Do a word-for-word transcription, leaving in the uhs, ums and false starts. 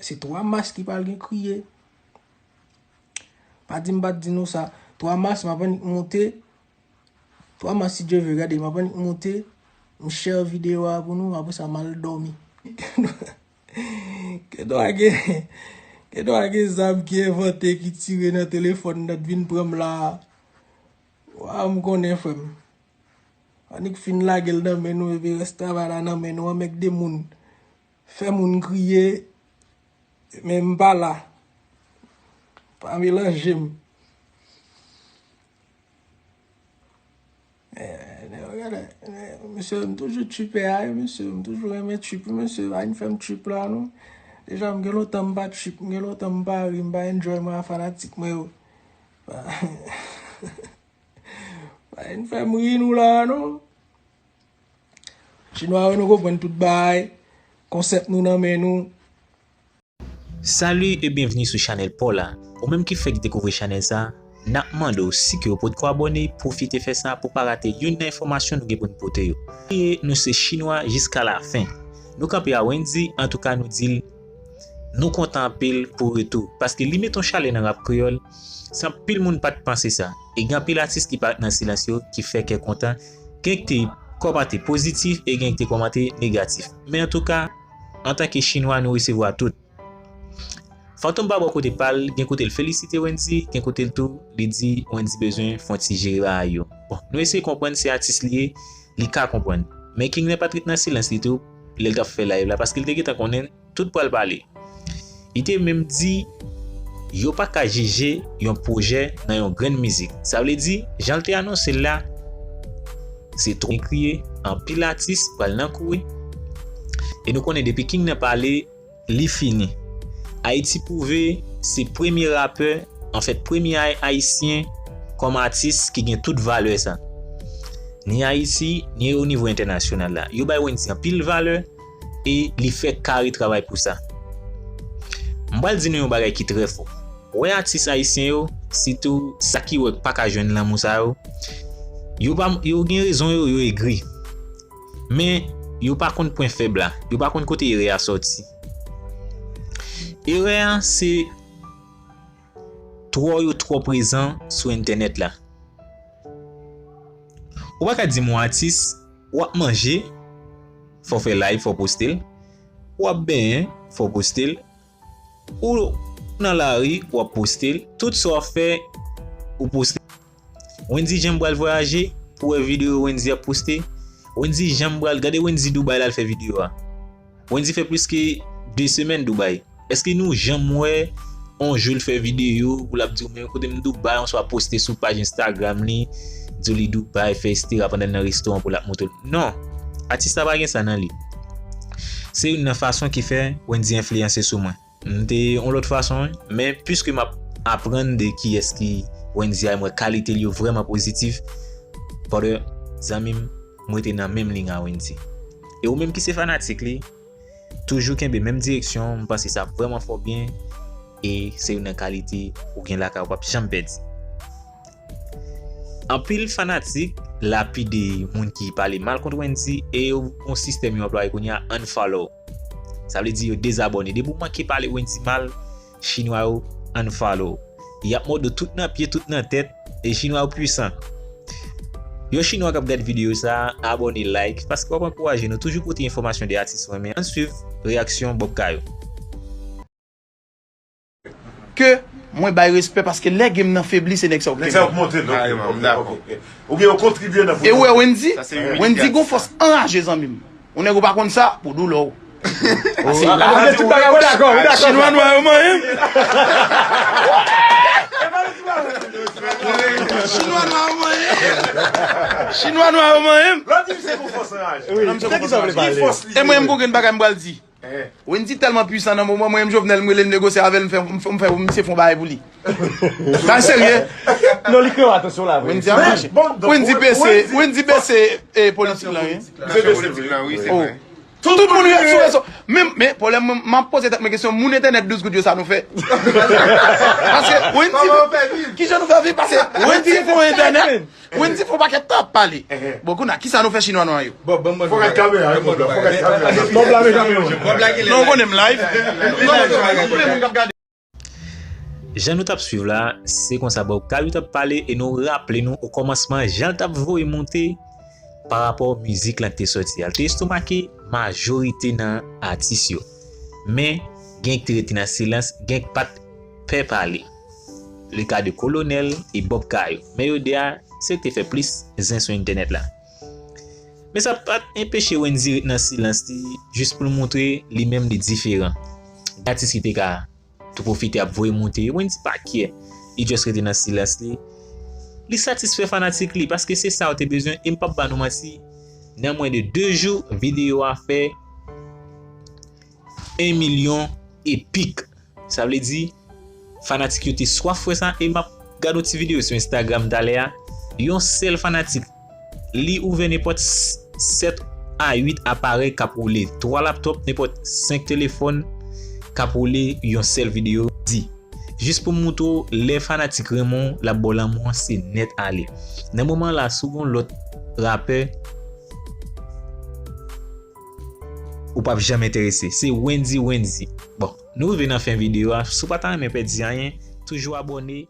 Se twa mas ki pral gen kriye. Pa di m pa t di nou sa. Twa mas, m ap annik monte. Twa mas, si Dye vle, gade, m ap annik monte. M share videyo a pou nou, apre sa, m al dòmi. Gen dwa gen, gen dwa gen zam ki envante, ki tire nan telefòn nan, t vin pran m la. Wa, m konnen, frè m. Annik fin lage l nan men nou, epi rès travay la nan men nou, anmègde moun. Fè moun kriye, men m pa la. Pa melanje m. Eh, nèg yo gade, eh, mesye, m toujou tripè a, wi, mesye, m toujou renmen trip, wi, mesye, pa vin fè m trip la, non. Deja, m gen lontan m pa trip, m gen lontan m pa ri, m pa enjoy mwen a fanatik mwen yo. Pa, pa vin fè m ri nou la, non. Chinwa yo, nou konprann tout bagay, konsèp nou nan men nou. Salut et bienvenue sou chanèl pa w la. Ou menm ki fèk dekouvri chanèl sa, n ap mande w, si ke w potko abòne, pwofite fè sa pou w pa rate youn nan enfòmasyon nou gen pou n pote yo. E nou se Chinwa jiska lafen. Nou kanpe a Wendyy, antouka nou di l, nou kontan anpil pou retou, paske li mete yon chalè nan rap kreyòl, san anpil moun pa t panse sa. E gen anpil atis ki parèt nan silans yo, ki fè kè kontan, gen ki te kòmante pozitif e gen ki te kòmante negatif. Men antouka, antanke Chinwa, nou resevwa tout. Fantom pa bò kote pa l, gen kote l felisite Wendyy, gen kote l tou, li di Wendyy bezwen fè yon ti jere bagay yo. Bon, nou eseye konprann se atis li ye, li ka konprann. Men King nan pa t ret nan silans li tou, lè l t ap fè live la, paske l te gentan konnen tout pral pale. Li te menm di, yo pa ka jije yon pwojè nan yon grenn mizik. Sa vle di, jan l te anonse l la, se twò kriye, anpil atis pral nan kouri. E nou konnen depi King nan pale, li fini. Ayiti pwouve se premye rapè, anfèt premye ay- ayisyen kòm atis ki gen tout valè sa. Ni Ayiti, ni o nivo entènasyonal la. Yo bay Wendyy anpil valè e li fè kare travay pou sa. M pral di nou yon bagay ki trè fò. Ou wè atis ayisyen yo, sitou sa ki wè pa ka jwenn lanmou sa yo, yo pa, yo gen rezon yo, yo egri. Men, yo pa konn pwen fèb la. Yo pa konn kote erè a sòti. Erè a, se twò yo twò prezan sou entènèt la. Ou pa ka di m yon atis, w ap manje, fò w fè live, fò w poste l. W ap benyen, fò w poste l. Ou nan lari, w ap poste l. Tout sa w ap fè, ou poste l. Wendyy janm pral vwayaje pou wè videyo Wendyy ap poste. Wendyy janm pral, gade Wendyy Dubai l al fè videyo a. Wendyy fè plis ke de semèn Dubai. Èske nou janm wè on jou l fè videyo pou l ap di w men kote m Dubai, oswa poste sou paj Instagram li, di w li Dubai, fè etsetera pandan l nan restoran pou l ap montre l? Non. Atis la pa gen sa nan li. Se youn nan fason ki fè Wendyy enfliyanse sou mwen. M te yon lòt fason, wi. Men piske m ap aprann de kiyès ki Wendyy a, m wè kalite l yo vrèman pozitif. Brother, zanmi m, m rete nan menm liy a Wendyy. E ou menm ki se fanatik li, toujou kenbe menm direksyon, m panse sa ap vrèman fè w byen, e se youn nan kalite ou gen lakay ou p ap janm pèdi. Anpil fanatik lapide moun ki pale mal kont Wendyy e yo gon sistèm yo anplwaye kounye a, unfollow. Sa vle di yo dezabòne. Depi w manke pale Wendyy mal, Chinwa yo unfollow. Y ap mòde w tout nan pye, tout nan tèt, e Chinwa yo pwisan. Yo Chinwa k ap gad videyo sa, abòne, like, paske w ap ankouraje nou toujou pote enfòmasyon de atis ou renmen. Ann swiv reyaksyon Bob Kayo. Ke mwen bay respè paske lè game nan febli se nèg sa yo k febli. Nèg sa yo k monte l, ok, ok, ok. Oubyen yo kontribye nan febli. E ou wè Wendy? Wendy gon fòs anraje zanmi m. Ou nèg ou pa konn sa, pou doulè w. Pase la. Tout bagay ou dakò, ou dakò. Chinwa nwa yo manyen m. Chinwa nwa yo manyen m. Chinwa nwa yo manyen m. Lòt di se gon fòs anraje. Wi, se ki sa w vle pale? E mwen m gon grenn bagay m pral di. Wendy tèlman pwisan nan moman mwen menm Jovenel m rele l m negosye avè l m fè m fè m fè misye fè yon bagay pou li. Bagay serye. Non li kreye w atansyon la vre. Wendy ap mache. Wendy bese Wendy bese e politik lan wi. Misye bese politik lan wi se vre. Tout moun sou rezo. Men, men pwoblèm mwen, m ap poze tèt mwen kesyon, moun entènèt douz goud yo, sa nou fè? Paske Wendy, kijan nou fè viv? Paske Wendy fè yon entènèt, Wendy fè yon pakèt tan ap pale. Bon, kounye a, kisa nou fè chinwa nwa yo? Fòk ak kamera, wi, Bob la, fòk ak kamera. Bob la, men kamera. Non, ou konnen m live. Jan nou t ap swiv la, se konsa Bob Kayou t ap pale e nou raple nou o kòmansman jan l t ap voye monte pa rapò mizik lan ki te sòti a. L te estomake majorite nan atis yo. Men, gen k te rete nan silans, gen k pa t pè pale. Le ka de Kolonèl e Bob Kayou. Men yo de a, se yo k te fè plis zen sou entènèt la. Men sa pa t enpeche Wendy ret nan silans li, jis pou l montre li menm li diferan. Gen atis ki te ka tou pwofite ap voye monte. Wendy pa kyè. Li just rete nan silans li. Li satisfè fanatik li, paske se sa yo te bezwen. E m p ap ba nou manti, nan mwens de de jou, videyo a fè en milyon e pik. Sa vle di, fanatik yo te swaf wè sa. E m ap gade yon ti videyo sou Instagram talè a. Yon sèl fanatik, li ouvè nenpòt sèt a uit aparèy k ap woule, twa laptòp, nenpòt senk telefòn k ap woule yon sèl videyo di. Jis pou m montre w, lè fanatik renmen w, l ap ba w lanmou an, se nèt ale. Nan moman la, si w gen yon lòt rapè, ou p ap janm enterese. Se Wendy, Wendy. Bon, nou rive nan fen videyo a. Si w pa ta renmen pèdi anyen, toujou abòne.